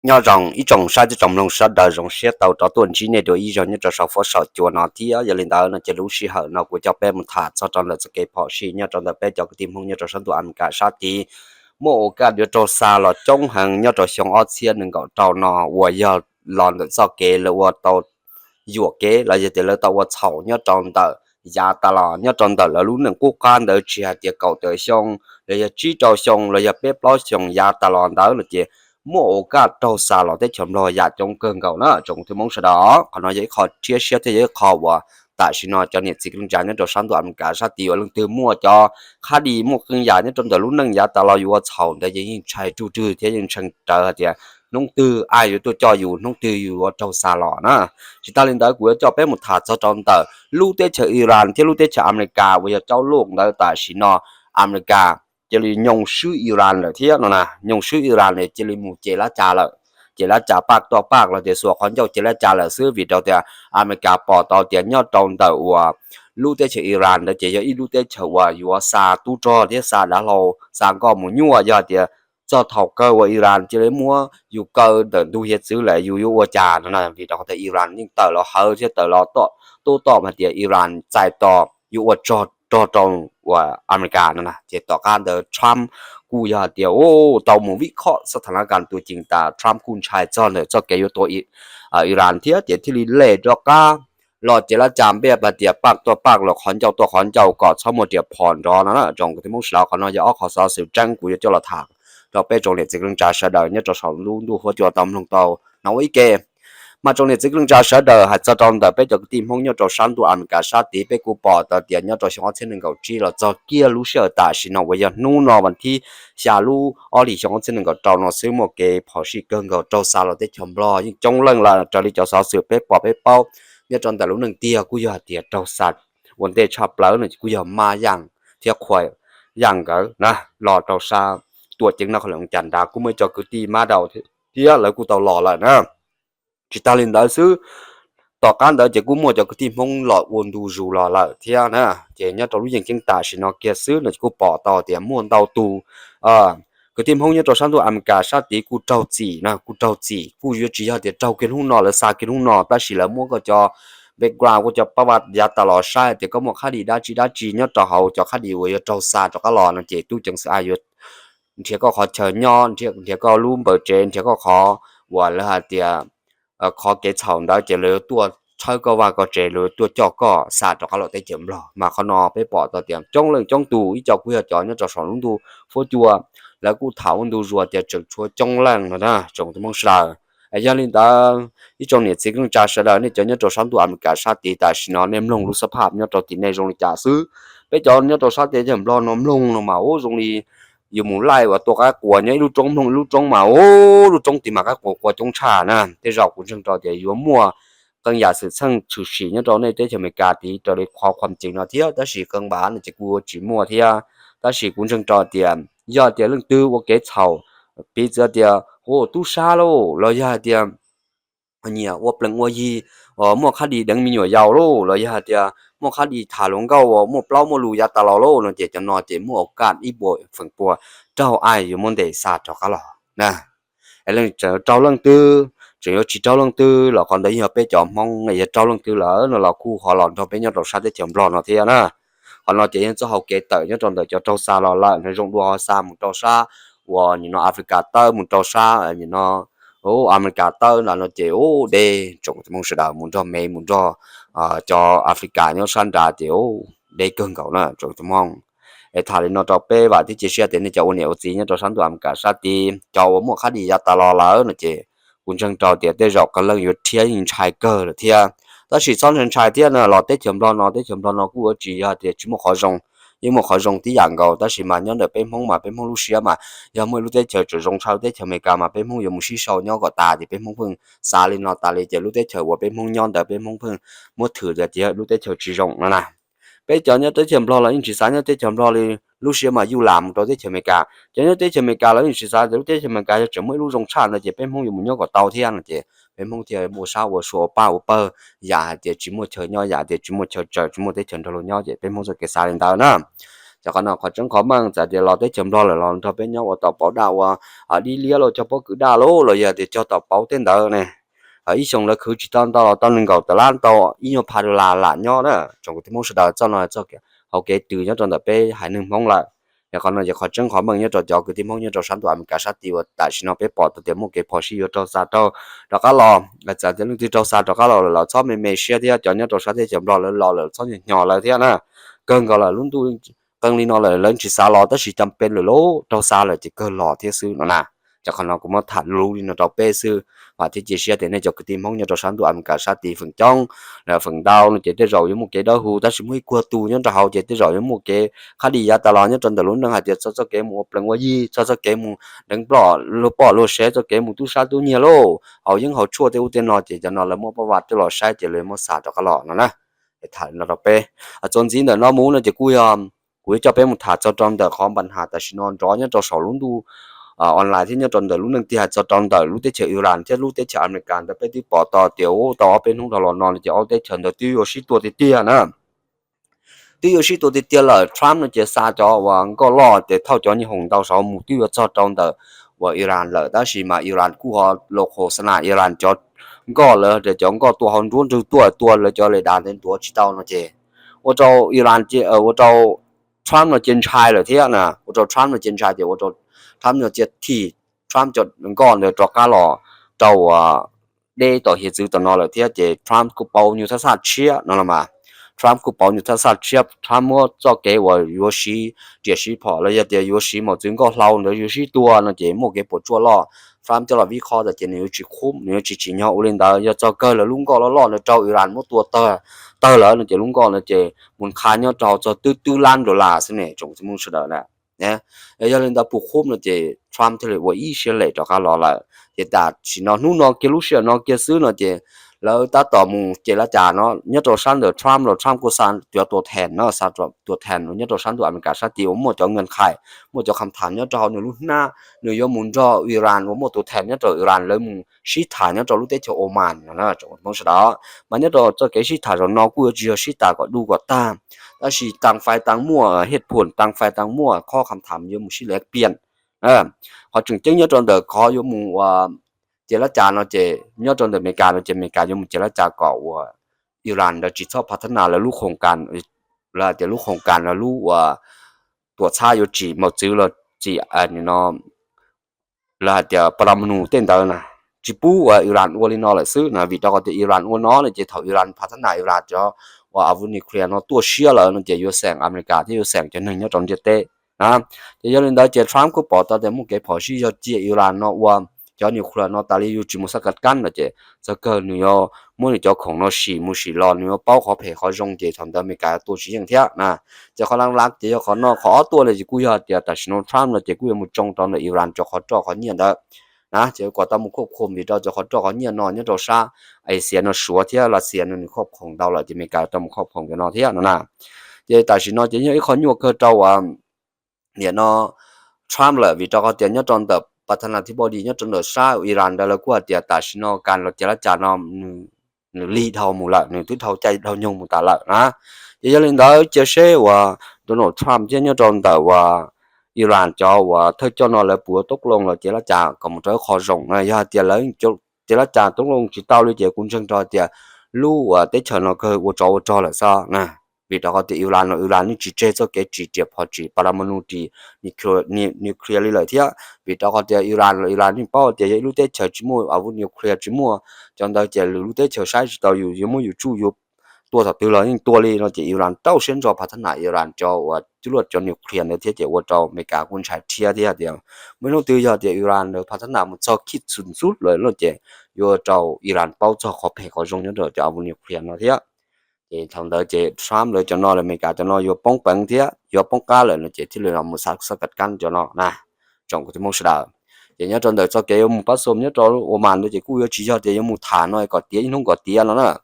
Nyob zoo ib tsoom saib thiab tsoom mloog sawv daws, zoo siab tau rov tuaj ntsib nej dua ib zaug nyob rau saum fuab saum cua no thiab. Yog li ntawd no ces lub sij hawm no kuv coj peb mus tham txog rau ntawm txoj kev phom sij nyob rau ntawm peb cov kwv tij Hmoob nyob rau sab ntuj Amelikas sab tid. Muaj ua kaj yuav raug xa los coob heev nyob rau xyoo ob txhiab nees nkaum rau no uas yog los ntawm txoj kev lawv ua tau yuam kev los yog tias lawv tau ua txhaum nyob rau ntawm yav tas los nyob rau ntawm lawv lub neej qub qab ntawd tsis hais tias kaum tawm xyoo los yog tsib rau xyoo los yog peb plaub xyoo yav tas los ntawd no ces muaj ua kaj raug xa los teb chaws Nplog yam coob kawg nkaus na tsoom kwv tij Hmoob sawv daws. Qhov no yog ib qho rhiab siab thiab yog ib qho uas tam sim no cov niam txiv kwv tij neej tsa nyob rau sab ntuj Amelikas sab tid uas leej twg muaj cov qhab di muaj qee yam nyob rau ntawm lub neej yav tas los yus ua txhaum ntawd ces yeej ntshai ruj rwg thiab yeej ntshai rawv hais tias hnub twg ai yuav tuaj coj yus, hnub twg yus yuav raug xa los na. Tsis tas li ntawd kuv yuav coj peb mus tham txog rau ntawm lub teb chaws Iran thiab lub teb chaws Amelikas uas yog caub luj ntawd tam sim no Amelikas cia li nyoo swb Iran lawm thiab no na. Nyoo swb Iran lawm cia li mus cem lab cas lawm, cem lab cas paj toj paj los tias xuas qhov ncauj cem lab cas lawm xwb vim rau tias Amelikas pom tau tias nyob rau ntawm uas lub teb chaws Iran ntawd ces yog ib lub teb chaws uas yuav xa tub rog thiab xa dav hlau xa nkoj mus nyuaj, yog tias txog thaum kawg uas Iran cia li muab yus kaw ntawm ntug hiav txwv lawm yus yuav ua cas no na. Vim rau qhov tias Iran yeej tawm los hawv thiab tawm los tub tom hais tias Iran txais tos yuav ua rog rau uas Amelikas no na. Ces tom qab ntawd Trump kuj yog hais tias tau mus vij khoj xab tha la kas tus cees tas Trump kuj ntshai txog ntawm txoj kev yuav tua Iran thiab ces thiaj li lem rov qab los ces lab cas npej pas tias paj tuaj paj los qhov ncauj tuaj qhov ncauj kom txhob muaj riam phom nrov no na. Tsoom kwv tij Hmoob sawv daws, qhov no yog ob qho xov xwm tseeb kuv yuav coj los tham rau peb tsoom niam txiv kwv tij neej tsa sawv daws nyob rau saum lub ntuj huab cua tau mloog tau hnov ua ib ke. Mas tsoom niam txiv kwv tij neej tsa sawv daws, hais txog rau ntawm peb cov kwv tij Hmoob nyob rau sab ntuj Amelikas sab tid peb kuj pom tau tias nyob rau xyoo ob txhiab nees nkaum tsib los txog kiag lub sij hawm tam sim no uas yog hnub no vas thib xya lub ob hlis xyoo ob txhiab nees nkaum rau no xwb muaj kev phom sij kawg nkaus raug xa los teb chaws Nplog yeej coob leej lawm raws li cov xov xwm peb pom peb paub nyob rau ntawm lub neej tiag kuj yog hais tias raug xa ua ntej tshaj plaws no ces kuj yog Mab Yaj thiab Qhua Yaj nkawd na los rau sab tuam ceeb no qhov lawm cas nrad kuj muaj ib co kwv tij Mab Dau thiab lawv kuj tau los lawm na. Tsis tas li ntawd xwb, tom qab ntawd ces kuj muaj cov kwv tij Hmoob los ua ntu zus los lawm thiab na. Ces nyob rau lub yeej ceeb tam sim no kiag xwb no ces kuj pom tau tias muaj ntau tus kwv tij Hmoob nyob rau sab ntuj Amelikas sab tid kuj raug txim na, kuj raug txim kuj yuav tsis yog tias raug kiag hnub no lawv xa kiag hnub no tab sis lawv muab koj cov background koj cov pab vaj yav tas los saib tias koj muaj qhab di dab tsi dab tsi nyob rau hauv cov qhab di uas yuav raug xa rov qab los no ces tub ceev xwm yuav nrhiav koj qhov chaw nyob, nrhiav koj lub npawb tsev, nrhiav koj qhov uas lawv hais tias qhov kev txhaum ntawd ces lawv yuav tuaj tshawb koj vaj koj tsev, lawv yuav tuaj coj koj xa rov qab los teb chaws Nplog. Mas qhov no peb pom tau tias coob leej coob tus ib co kuj yog cov nyob rau saum lub ntuj huab cua, lawv kuj tham ua ntu zus tias tseem tshuav coob leej no na tsoom kwv tij Hmoob sawv daws. Yog li ntawd ib tsoom niam txiv kwv tij neej tsa sawv daws nej cov nyob rau sab ntuj Amelikas sab tid tam sim no nej mloog lub xab phaj nyob rau tim nej zoo li cas xwb. Peb cov nyob rau sab teb chaws Nplog no mloog no mas ub zoo li yus mus laij uas tua qaib qua nyob ib lub roob mloog ib lub roob mas ub lub roob tid mas qaib qua qua coob tshaj na. Tej zaum kuv ntseeg rau tias yuav muaj qee yam xwm txheej tshwm sim nyob rau nej teb chaws Amelikas tid raws li qhov qhuam cees no thiab tab sis qee npav no ces kuj tsis muaj thiab. Tab sis kuv ntseeg rau tias yog tias leej twg ua kev txhaum, piv txwv tias hu tub sab lauj los yog hais tias nyiam ua plees ua yi, muaj qhab di deev me nyuam yaus lauj los yog hais tias muaj qhab di tham hluas nkauj muaj plaub muaj lus yav tas los lauj no ces cov no ces muaj ua kaj ib puas feem pua raug ai yuav muab ntes xa rov qab los na. Es leej tseem raug leej twg tseem yuav tsis raug leej twg los qhov ntawd yog peb cov Hmoob yog raug leej twg lawm no los kuj ho los nrog peb nyob rau sab teb chaws Nplog no thiab na. Qhov no ces yeej txoj hau kev tawm nyob rau ntawm cov raug xa los lawm no zoo dua ho xa mus rau sab uas nim no Africa tawb mus rau sab nim no Amelikas tawb ntawd no ces ub deb tsoom kwv tij Hmoob sawv daws mus nrog Mev mus nrog cov Africa nyob sab nrad ces ub deb kawg nkaus na tsoom kwv tij Hmoob. Es tham li no rau peb vam thiab cia siab tias nej cov ua niam ua txiv nyob rau sab ntuj Amelikas sab tid cov uas muaj qhab di yav tas los lawm no ces kuv ntseeg rau tias tej zaum qee leej yuav rhiab yeej ntshai kawg lawm thiab. Tab sis txhob ntshai ntshai thiab na los teb chaws Nplog no, teb chaws Nplog no kuj yuav tsis yog tias tsis muaj qhov zoo, yeej muaj qhov zoo tib yam nkaus tab sis mas nyob ntawm peb Hmoob mas peb Hmoob lub siab mas yog muaj ib lub teb chaws tseem zoo tshaj lub teb chaws Amelikas mas peb Hmoob yuav mus sib sau nyob kom tas ces peb Hmoob pheej xav li no tas li ces lub teb chaws uas peb Hmoob nyob ntawd peb Hmoob pheej muab thwm tias tias lub teb chaws tsis zoo no na. Peb cov nyob teb chaws Nplog los yeej tsis xav nyob teb chaws Nplog li, lub siab mas yuj las mus rau teb chaws Amelikas. Cov nyob teb chaws Amelikas los yeej tsis xav tias lub teb chaws Amelikas yog tseem muaj ib lub zoo tshaj no ces peb Hmoob yuav mus nyob kom tau thiab no ces peb Hmoob thiaj ua sab ua sua paj ua pawg, yam hais tias tsis muaj chaw nyob, yam hais tias tsis muaj chaw tsaws, tsis muaj teb chaws nrog luag nyob ces peb Hmoob txoj kev xav li ntawd na. Cov qhov no qhov tseeb qhov meej txawm tias los teb chaws Nplog lawm los nrog peb nyob ua tom pauv daj ua dib liab los cog pob kws daj los yog tias cog tom pauv tej ntawd ne, ib xyoos lawv khwv tsis tau ntau los tau nees nkaum tawm lab tau ib nyuag phav dollar lam nyob na. Tsoom kwv tij Hmoob sawv daws, txoj no txoj hauv kev tws nyob rau ntawm peb haiv neeg Hmoob lawm. Yog qhov no ces qhov tseeb qhov meej nyob rau cov kwv tij Hmoob nyob rau sab ntuj Amelikas sab tid uas tam sim no peb pom tau tias muaj kev phom sij yuav raug xa raug rov qab los. Txawm tias leej twg raug xa rov qab los lawm los txhob me me siab thiab, cov nyob rau sab teb chaws Nplog lawv los lawm txhob nyuag nyos lawv thiab na. Kawg nkaus lawm lub ntuj qee li no lawm lawv tsis xav los tab sis cam pes lawm lauj, raug xa lawm ces kawg los thiab xwb no na. Cov qhov no kuv muab tham luv li no rau peb xwb, vam thiab cia siab tias nej cov kwv tij Hmoob nyob rau sab ntuj Amelikas sab tid feem coob, feem ntau no ces tej zaum yuav muaj kev dawb huv tab sis muaj ib kuag tus nyob rau hauv ces tej zaum yuav muaj kev qhab di yav tas los nyob rau ntawm lub neej hais tias txog txoj kev mus ua plees ua yi, txog txoj kev mus deev ploj luag poj luag sev, txoj kev mus tub sab tub nyiag lauj, haus yeeb haus tshuaj tej ub tej no ces cov no lawv muab paj vas coj los saib ces lawv muab xa rov qab los no na. Tham no rau peb. Txuas ntxiv ntawm no mus no ces kuj yog kuv yuav coj peb mus tham txog rau ntawm qhov npa nham tam sim no nrov nyob rau saum lub ntuj online thiab nyob rau ntawm lub neej tiag txog rau ntawm lub teb chaws Iran thiab lub teb chaws Amelikas ntawd. Peb twb pom tau tias ua tau ob peb hnub dhau los no ces ob teb chaws ntawd twb yuav sib tua tiag tiag na. Twb yuav sib tua tiag tiag lawm. Trump no ces xa cov uas nkoj loj ces thauj cov nyuag hoom ntau saud mus twb yuav txog rau ntawm uas Iran lawm tab sis mas Iran kuj ho los qhos xa na Iran cov nkoj lawv tias cov nkoj tua hauv nruab nrug tuaj tua lawv cov le dav ntawd ntuav tsis tau no ces ua rau Iran, ua rau Trump no ces ntshai lawm thiab na. Ua rau Trump no ces ntshai ces ua rau Trump no cia thim Trump cov nkoj ntawd rov qab los rau uas deb tom hiav txwv tom no lawm thiab ces Trump kuj pauv nyuag thaj xaj tshiab no los mas. Trump kuj pauv nyuag thaj xaj tshiab, Trump muab txoj kev uas yuav siv riam siv phom los yog tias yuav siv mos txwv nkoj hlau ntawd yuav sib tua no ces muaj kev puas tsuaj loj. Trump coj los vij qho tas ces nws yuav tsis khub, nws yuav tsis tsim nyog ua li ntawd. Yog txog kawg lawv lub nkoj loj loj ntawd rau Iran muab tua tawg lawm no ces lub nkoj no ces mus qha nyob rau txog twb twb lab dollar xwb ne tsoom kwv tij Hmoob sawv daws na. Yog li ntawd puas khub no ces Trump thiaj li ua ib siab lem rov qab los lawm. Ces tam sim no hnub no kiag lub sij hawm no kiag xwb no ces lawv tab tom mus ces lab cas no nyob rau sab ntawm Trump los Trump kuj xa cov tua thees no, xa tua thees nyob rau sab ntuj Amelikas sab tid uas muaj cov nkees khais, muaj cov kham tham nyob rau hauv nws lub hnab, nws yuav mus nrog Iran uas muaj tua thees nyob rau Iran lawv mus sib tham nyob rau lub teb chaws Oman no na tsoom kwv tij Hmoob sawv daws. Mas nyob rau txoj kev sib tham zaum no kuj yuav tsis yog sib tham kom du kom tag, tab sis taag fais taag muaj hej phum, taag fais taag muaj qhov kham tham yuav mus sib leb piam. Qhov tseem ceeb nyob rau ntawm qhov yuav mus ua ces lab cas no ces nyob rau ntawm Amelikas no ces Amelikas yuav mus ces lab cas kom uas Iran ntawd tsis txhob phav thab nas lawv lub khoom kas, lawv hais tias lub khoom kas los lub uas tuam txhab yuav tsim mos txwv los tsim no lawv hais tias paramanu tej ntawd na, tsis pub uas Iran ua li no lawm xwb na. Vim rau qhov tias Iran ua no no ces thaum Iran phav thab nas Iran cov uas avuj nuclear no tuaj siab lawm no ces yuav xeem Amelikas thiab yuav xeem cov neeg nyob rau ntiaj teb na. Ces yog li ntawd ces Trump kuj pom tau tias muaj kev phom sij yog cia Iran no ua cov nuclear no tas li yuav tsis mus xab kav kab no ces txog kawg nws yuav muab nws cov khoom no sim mus sim los nws yuav paub qhov phem qhov zoo ces thaum ntawd Amelikas yuav tua tsis yeej thiab na. Ces qhov lav lav ces yog qhov no, qhov ob tuaj li ces kuj yog tias tam sim no Trump no ces kuj yuav mus tsoo rau ntawm Iran cov qhov roj qhov nyiaj ntawd na, ces kom tau mus khoj khoom vim rau cov qhov roj qhov nyiaj no nyob rau sab Asia no Suav thiab Lav Xias no nws khoj khoom ntau lawm ces Amelikas tau mus khoj khoom cov no thiab no na. Ces tam sim no ces yog ib qho nyuaj kawg rau uas nim no Trump lawm vim rau qhov tias nyob rau ntawm pas thas nas thib pov dis nyob rau ntawm sab Iran ntawd lawv kuj hais tias tam sim no kas los ces lab cas no nws lig dhau mus lawm, nws twb dhau caij dhau nyoog mus tas lawm na. Ces yog li ntawd cia seb uas Donald Trump thiab nyob rau ntawm uas Iran cov uas thawj coj no lawv puas toob loo los ces lab cas kom mus rau ib qho zoo na. Yog hais tias lawv ces lab cas toob loo tsis tau li ces kuv ntseeg rau tias lub uas teb chaws no kawg ua tsov ua rog lawm xwb na. Vim rau qhov tias Iran los Iran yeej tsis tseg txoj kev tsim riam phom tsim paramanu tsim nuclear li lawm thiab. Vim rau qhov tias Iran los Iran yeej paub tias yog ib lub teb chaws tsis muaj avuj nuclear tsis muaj cov ntawd ces lwm lub teb chaws saib tsis taus yus, yuav muab yus tsuj yuav tua thaum twg los yeej tua li no ces Iran rau siab ntso phav thab nas Iran cov uas cuj luaj cov nuclear ntawd thiab ces ua rau Amelikas kuj ntshai thiab thiab tias muaj ib hnub twg yog tias Iran ntawd phav thab nas mus txog khib txhum xub lawm no ces yuav ua rau Iran paub txog qhov phem qhov zoo nyob rau cov avuj nuclear no thiab. Ces thaum ntawd ces Trump lawv cov no lawv Amelikas cov no yuav poob peev thiab yuav poob qab lawm no ces thiaj li los mus xav xab kav kab cov no na. Tsoom kwv tij Hmoob sawv daws, ces nyob rau ntawm txoj kev yuav mus pab xom nyob rau Oman ntawd ces kuj yuav tsis yog tias yuav mus tham no kom tiav ib hnub kom tiav no na.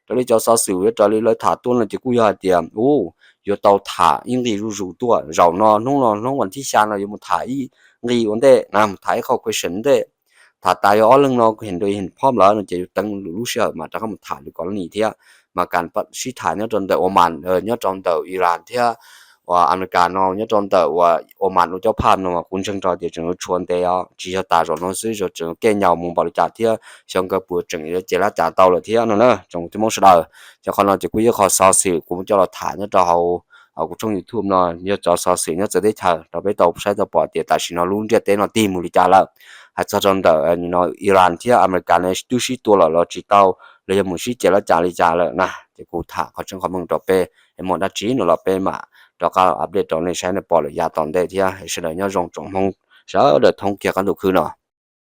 Raws li cov xov xwm raws li lawv tham tuaj no ces kuj yog hais tias u, yuav tau tham ib nqi zuj zus tuaj. Zaum no hnub no hnub vas thib xya no yuav mus tham ib nqi ua ntej na, mus tham ib qho question ntej. Tham tas yog ob leeg no heem rau heem phob lawm no ces yuav teev lwm lub sij hawm mas rov qab mus tham lwm kos nim thiab. Mas kas sib tham nyob rau ntawm Oman, nyob rau ntawm Iran thiab uas Amelikas no nyob rau ntawm uas Oman ua cov phaj no mas kuv ntseeg rau tias tseem yuav tshuav ntev os, tsis yog tas zaum no xwb, tseem yuav keej nyaum mus npaum li cas thiab xyov nkawd puas tseem yuav cem lab cas tau lawm thiab no na tsoom Hmoob sawv daws. Ces qhov no ces kuj yog qhov xov xwm kuv coj los tham nyob rau hauv kuv tshooj YouTube no, yog cov xov xwm nyob txawv teb chaws rau peb tau saib tau pom tias tam sim no lub ntiaj teb no tig mus li cas lawm. Hais txog rau ntawm no Iran thiab Amelikas no twb sib tua lawm los tsis tau, los yog mus sib cem lab cas li cas lawm na. Ces kuv tham qhov tseeb qhov meej rau peb, es muaj dab tsi no los peb mam rov qab update rau nej saib nej pom lawm yav tom ntej thiab. Sawv daws nyob zoo tsoom Hmoob sawv daws thoob kiag qab ntuj khwb no.